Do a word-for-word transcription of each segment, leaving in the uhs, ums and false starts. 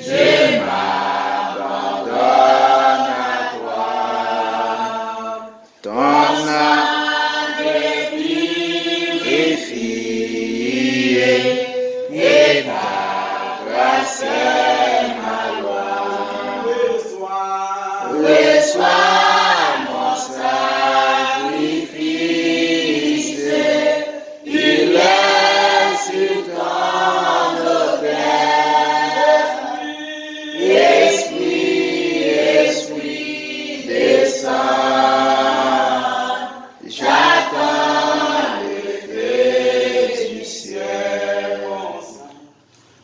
Je m'abandonne à toi. Ton sang est purifié et ta grâce est ma loi. Reçois mon sacrifice, il est sur ton autel. Esprit, Esprit, descends, j'attends le feu du ciel.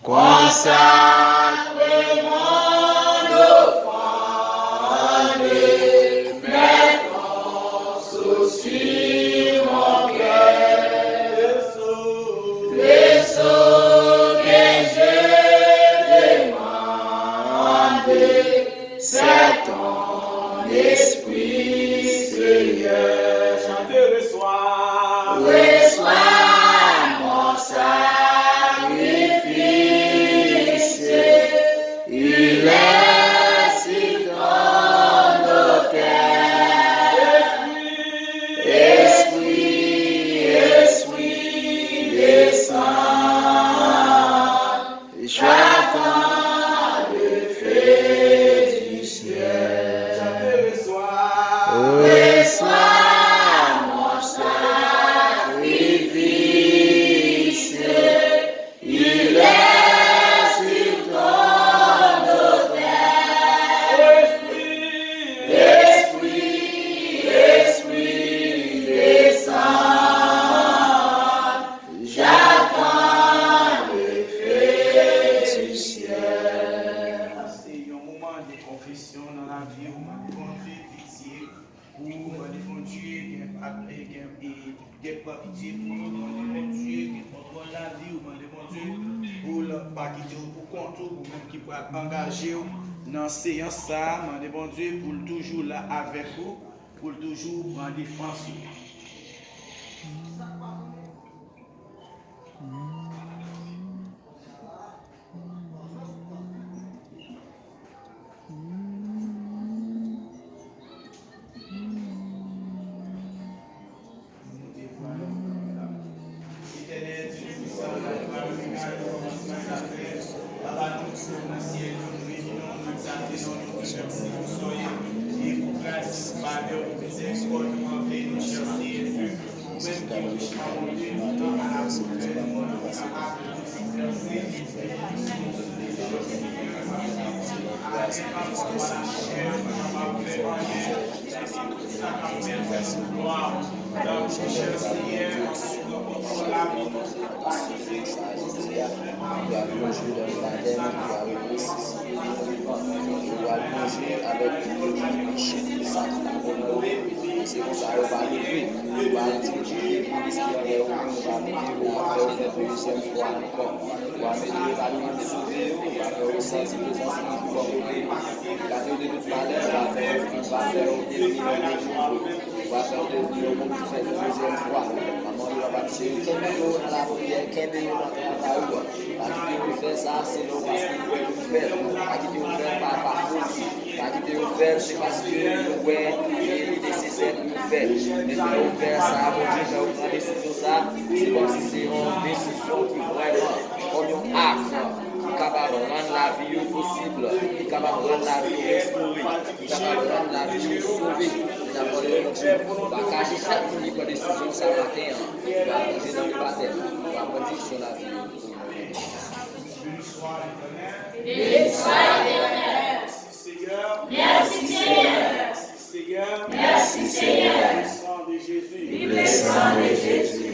Consacre mon offrande, mets ton sceau sur mon cœur. Le sceau que je demande, c'est ton esprit, Seigneur. Chantez, reçois. Reçois mon sacrifice, il est sur ton autel. Esprit, Esprit, descends, j'attends le feu du ciel. Reçois mon sacrifice, il est sur ton autel. Esprit, Esprit, descends, j'attends le feu du ciel. Se yon moman de konfesyon nan lavi w, mande Bondye pitye pou ou, mande Bondye gen, gen, gen pran pitye pou ou, mande Bondye gen kontwòl lavi w, mande Bondye pou l pa kite w pou kont ou, ou menm ki pral angaje w nan seyans sa a, mande Bondye pou l toujou la avèk ou, pou l toujou pran defans ou. Li pral plonje nan batèm, li pral resisite nou vivan. Li pral plonje avèk nou nan peche, tout sa ki te bon nan yo. Se konsa yo va leve. Yo va entimize, yo va leve, yo va mete yo, yo va fè yo fè dezyèm fwa ankò. Yo va mete yo, yo va leve, sove yo, yo va fè yo santi prezans li pi fò kote yo. Gade yo de tout malè, yo va fè yo, yo va fè yo devni yon bon nouvo. Ou va fè w devni yon moun ki fè dezyèm fwa. Manman yo ap ap cheri, kenbe yo nan lapriyè, kenbe yo nan travay ou an. Pa kite yo fè sa, se non paske yo wè yo fè l. Pa kite yo fè l pa, pa foli. Pa kite yo fè l, se paske yo wè e li nesesè pou yo fè l. Men fè yo fè sa, Bondye fè yo pran desizyon sa, se kòmsi se yon desizyon ki vrèman kòm yon ak ki kapab rann lavi yo posib, ki kapab rann lavi yo restore, ki kapab rann lavi yo sove. N ap mande Bondye pou bakaje chak moun ki pran desizyon sa maten an, pou al plonje nan batèm, pou al pran direksyon lavi yo. Beni swa Letènèl. Beni swa Letènèl. Mèsi, Senyè. Mèsi, Senyè. Mèsi, Senyè. Mèsi, Senyè. Vive le sang de Jésus. Vive le sang de Jésus.